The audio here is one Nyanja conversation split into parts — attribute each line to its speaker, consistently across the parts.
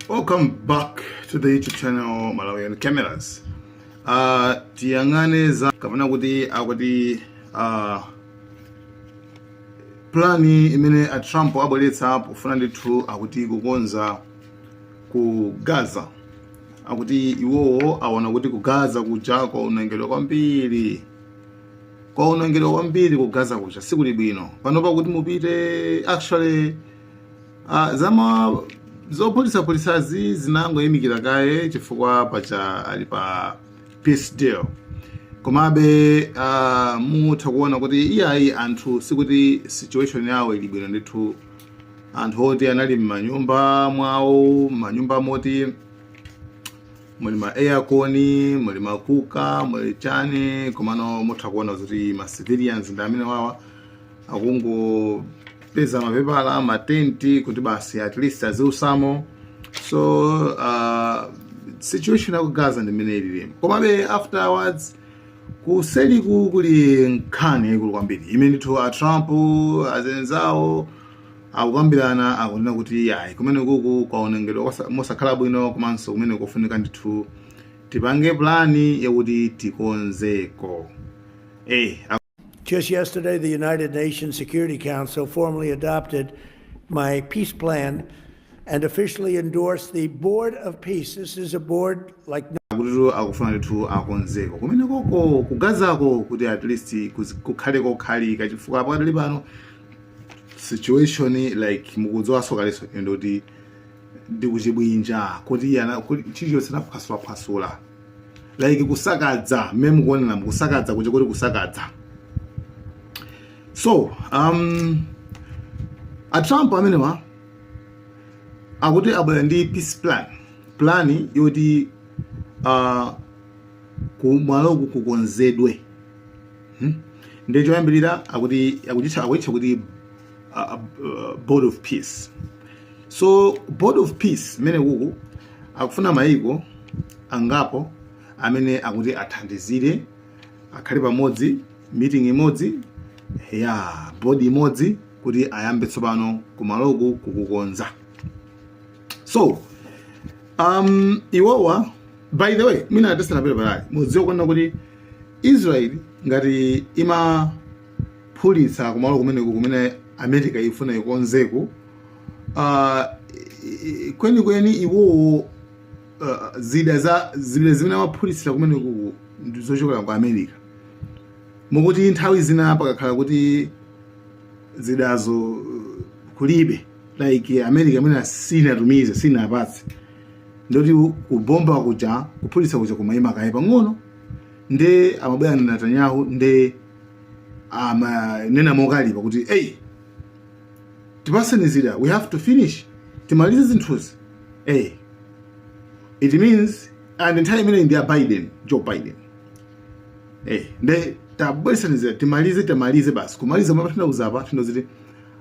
Speaker 1: Welcome back to the YouTube channel Malawian Cameras. Tiyang'ane za kapena kuti akuti plan imene a Trump abweretsa pofuna ndithu akuti kukonza ku Gaza. Akuti iwowo aona kuti ku Gaza kuja kwaonongedwa kwambiri, kwaonongedwa kwambiri ku Gaza kuja, sikuli bwino panopa kuti mupite. Actually, zama zophulitsaphulitsazi zinangoyimikira kaye chifukwa pacha ali pa peace deal. Komabe mutha kuona kuti iyayi, anthu sikuti situation yawo ili bwino ndithu. Anthu oti anali m'manyumba mwawo, m'manyumba moti muli ma aircon, muli ma cooker, muli chani, komano mutha kuona kuti ma civilians ndi amene wawa akungopeza mapepala, matenti, kuti basi at least aziusamo. So situation ya ku Gaza ndi mmene ilili. Komabe afterwards kuseliku kuli nkhani yaikulu kwambiri imene ndithu a Trump azenzawo akukambirana, akunena kuti ayi, kumene kuku kwaonongedwa mosakhala bwino, komanso kumene kufunika ndithu tipange plan yakuti tikonzeko.
Speaker 2: Just yesterday, the United Nations Security Council formally adopted my peace plan and officially endorsed the Board of Peace. This is a board like
Speaker 1: Akuti akufuna ndithu akonzeko kumene koko kugazako kuti at least kukhale kokhalika, chifukwa pakadali pano situation, like mukudziwanso kalenso, ndoti ndi kuchibwinja kuti yana kuti chilichonse naphwasulaphwasula, like kusakadza mmene mukuonera, kusakadza kuja kuti kusakadza. So a Trump amenewa akuti abwera ndi peace plan, plan yoti kumaloku kukonzedwe, Ndi choyambirira akuti akuchitcha kuti Board of Peace. So Board of Peace imene kuku akufuna mayiko angapo amene akuti athandizire, akhale pamodzi, meeting imodzi ya board imodzi, kuti ayambe tsopano kumaloku kukukonza. So iwowa, by the way, mina tisanapite patali, mudziwe kuona kuti Israel ngati imaphulitsa kumalo kumeneku kumene America ifuna ikonzeko, kwenikweni iwowo zida za zimene zimene amaphulitsira kumeneku ndi zochokera ku America, mukuti nthawi zina pakakhala kuti zidazo kulibe, like America imene sinatumize, sinapatse, ndoti kubomba kuja, kuphulitsa kuja kumayima kaye pang'ono. Nde amabwera na Netanyahu, nde amanena mokalipa kuti, "Hey, tipaseni zida, we have to finish, timalize zinthuzi." Hey, it means, and nthawi imene ndi ya Biden, Joe Biden, hey, nde tabweresani zida, timalize, timalize basi. Kumaliza mapatana apa tinoziti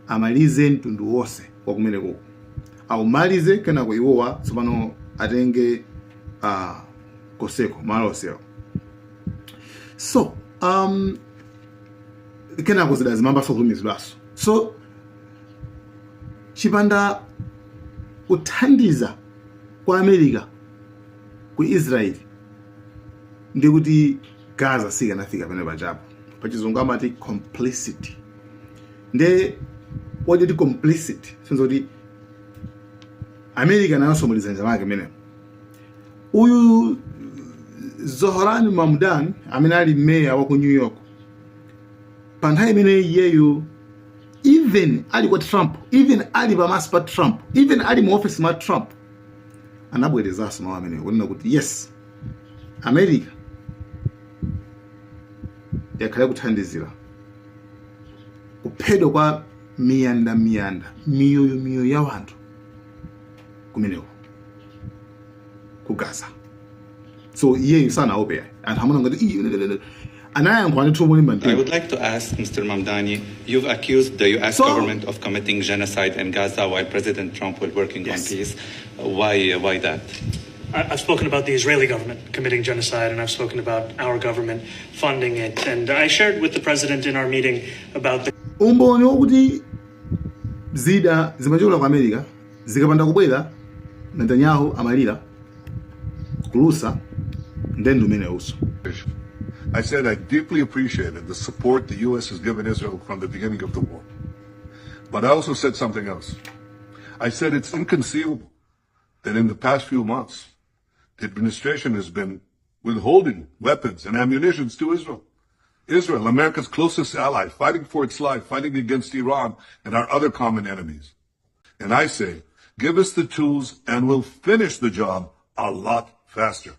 Speaker 1: amalize mtundu wonse wakumeneko, awumalize, kenako iwowa tsopano atenge koseko malo onsewo. So kenako zida zimambaso kutumizidwaso. So chipanda kuthandiza kwa America ku Israeli, ndi kuti Gaza sikanafika pene pachapo. Pachizungu amati complicity. Nde wajoti complicit sinza kuti America nayonso muli dzanja lake menemo. Uyu Zohran Mamdani amene ali meya wa ku New York pa nthawi imene iyeyu, even ali kwa Trump, even ali pamaso pa Trump, even ali mu office mwa Trump, anabwerezanso mawu amenewo kunena kuti yes, America yakhala kuthandizira kuphedwa kwa miyanda miyanda, miyoyo miyoyo ya anthu kumeneko ku Gaza. So iyeyu sanaope, anthu amuna ngati iye anayankhula ndithu molimba
Speaker 3: I
Speaker 1: mtima.
Speaker 3: would like to ask Mr. Mamdani, you've accused the US government of committing genocide in Gaza while President Trump was working on peace. Why that?
Speaker 4: I've spoken about the Israeli government committing genocide, and I've spoken about our government funding it. And I shared with the president in our meeting about the
Speaker 1: Umboni wokuti zida zimachokera ku America zikapanda kubwera Netanyahu amalira kulusa ndendu umene uso.
Speaker 5: I said I deeply appreciated the support the U.S. has given Israel from the beginning of the war. But I also said something else. I said it's inconceivable that in the past few months, the administration has been withholding weapons and ammunition to Israel. Israel, America's closest ally, fighting for its life, fighting against Iran and our other common enemies. And I say, give us the tools and we'll finish the job a lot faster.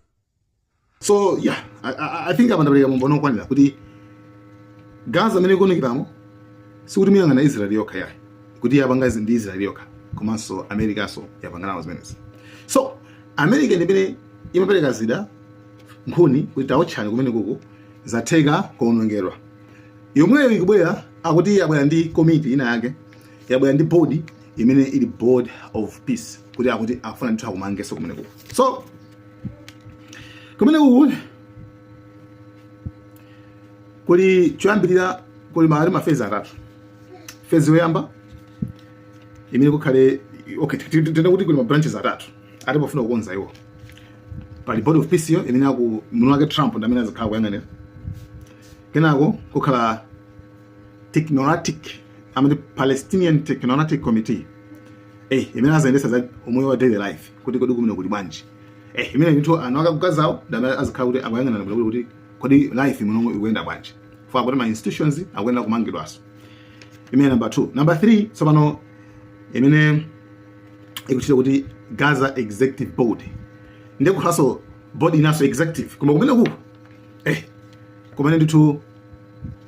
Speaker 1: So yeah, I think apa ndapereka maumboni okwanira kuti Gaza amene ikuonekeramu sikuti muyang'ana Israel yokha yayi, kuti yapanga izi ndi Israel yokha, komanso Americanso yapanga nawo zimenezi. So America ndi imene imapereka zida, nkhuni, kuti taotchani kumene kuku, zatheka kuonongedwa. Yomweyo ikubwera, akuti yabwera ndi komiti ina yake, yabwera ndi board imene ili Board of Peace, kuti akuti akufuna ndithu akumangenso kumene kuku. So kumene kuku kuli choyambirira, kuli maali ma phase atatu. Phase yoyamba imene kukhale, okay, tenda kuti kuli ma branches atatu ati pofuna kukonza iwo. Pali Board of Peace yo imene aku mwini wake Trump ndi amene azikhala kuyang'anira. Kenako kukhala technocratic, amene Palestinian Technocratic Committee, imene azayendesa za umoyo wa daily life, kuti kodi kumene kuli bwanji, imene ndithu anthu aku Gazawo ndi amene azikhala kuti akuyang'anira bwino kuti kodi life munomo ikuyenda bwanji, for kuti ma institutions akuyenda kumangidwaso. Imene number 2. Number 3 tsopano imene ikuchita kuti Gaza Executive Board, ndiye kukhalanso board inanso executive, koma kumene kuku kumene ndithu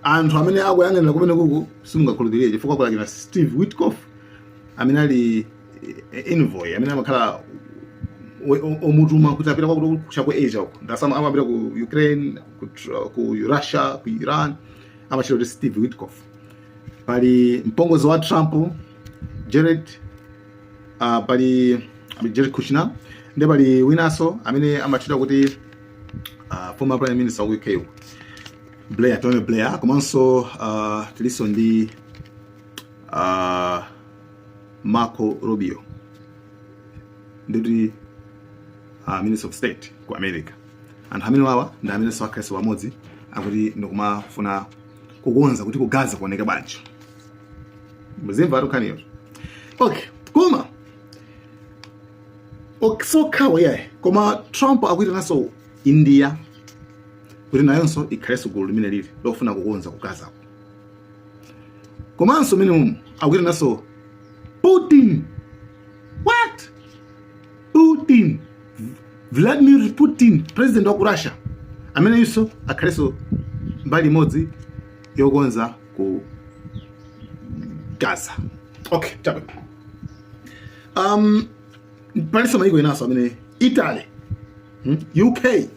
Speaker 1: anthu amene akuyang'anira kumene kuku simungakhulupirire, chifukwa kulakina Steve Witkoff amene ali envoy amene amakhala omutuma kuti apita kwakuti ku Asia uko, ndasama amapita ku Ukraine, ku Russia, ku Iran, amachita kuti Steve Witkoff. Pali mpongozi wa Trump, Jared, pali Jared Kushner, ndi pali winanso amene amachita kuti former prime minister wa UK uko, Blair, Tony Blair. Komanso tilinso ndi Marco Rubio, ndikuti Minister of State ku America. Anthu amene wawa ndi amene akhalenso pamodzi, akuti ndikumafuna kukonza kuti ku Gaza kuoneke bwanji. Muzimva atukhaniyo. Okay, koma sokhawo yayi, koma Trump akuitananso India kuti nayonso ikhalenso gulu limene lili lofuna kukonza ku Gazako. Komanso mene mumu akuitananso Putin. What? Putin, Vladimir Putin, president wa ku Russia, ameneyinso akhalenso mbali imodzi yokonza ku Gaza. Okay, chabwino. Palinso mayiko enanso amene Italy, UK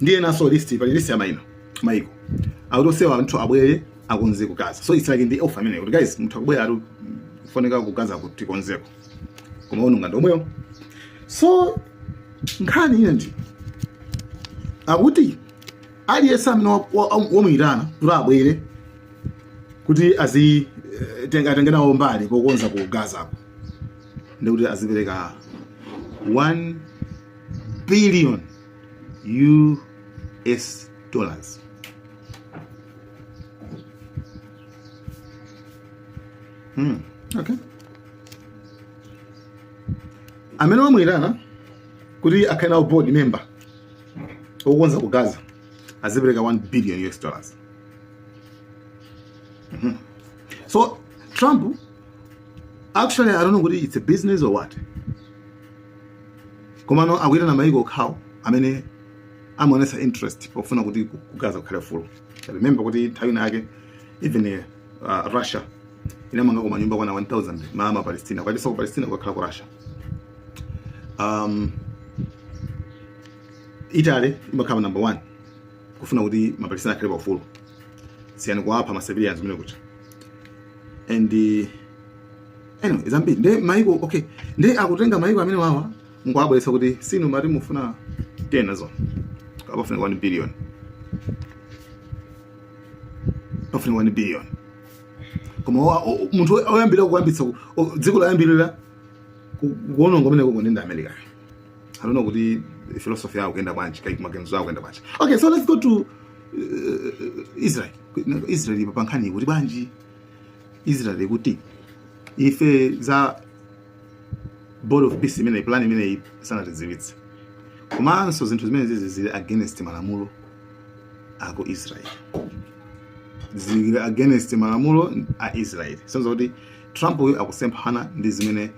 Speaker 1: ndiye enanso list, pali list ya mayina mayiko akuti osewa anthu abwere akonze ku Gaza. So it's like ndi offer amene kuti guys, mutha kubwera atu kufoneka ku Gaza kuti tikonzeko, koma ononga ndi omweyo. So nkhani ine ndi akuti aliyense amene wamuyitana kuti abwere kuti azi atenge nawo mbali pokonza ku Gazako, ndikuti azipereka 1 billion US dollars. Okay. Amene wamuyitana kuti akhale nawo board member wokonza ku Gaza azipereka 1 billion US dollars. So Trump actually, I don't know kuti it's a business or what, komano akuyitana mayiko okhawo amene amaonesa interest pofuna kuti ku Gaza kukhale ufulu. Remember kuti nthawi ina yake even Russia inamanga manyumba kwana 1000 ma Palestina, kwatisa ku Palestina kukakhala ku Russia. Italy imakhala number 1 kufuna kuti ma Palestina akhale paufulu, siyani kuwapha ma civilians kumene kucha. And anyway, zambiri nde maiko, okay, nde akutenga maiko amene wawa nkuabweretsa kuti sinu mati mufuna tena zo apafuna 1 billion, pafuna 1 billion. Koma munthu oyambirira kuyambitsa dziko loyambirira Kuononga kumene kuko ndi America. I don't know kuti philosophy yawo kuyenda bwanji, kai maganizo yawo kuyenda bwanji. Okay, so let's go to Israel. Israel pa nkhani kuti bwanji? Israel kuti ife za Board of Peace imene, plan imene sanatidziwitse, komanso zinthu zimene zizi zili against malamulo ako Israel, zili against malamulo a Israel. Sonza kuti Trump uyu akusemphana ndi zimene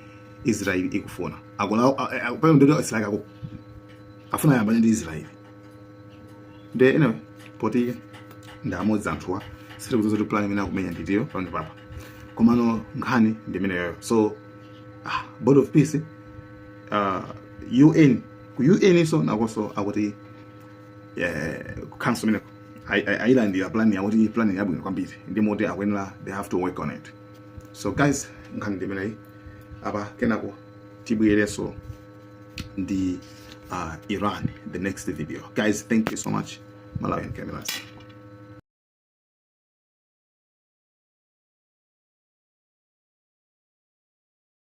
Speaker 1: Israel ikufuna. Akula ndito, it's like afuna yambane ndi Israel. Nde anyway, poti ndi amodzi anthuwa, sitikudziwa kuti plan imene akumenya nditiyo pano papa, komano nkhani ndi imeneyoyo. So Board of Peace, UN, ku UN so nakonso akuti council imeneko ayilandira plan yakuti plan yabwino kwambiri, ndi moti akuyenera, they have to work on it. So guys, nkhani ndi imeneyi apa. Kenako tibwereso ndi Iran the next video. Guys, thank you so much. Malawian Cameras.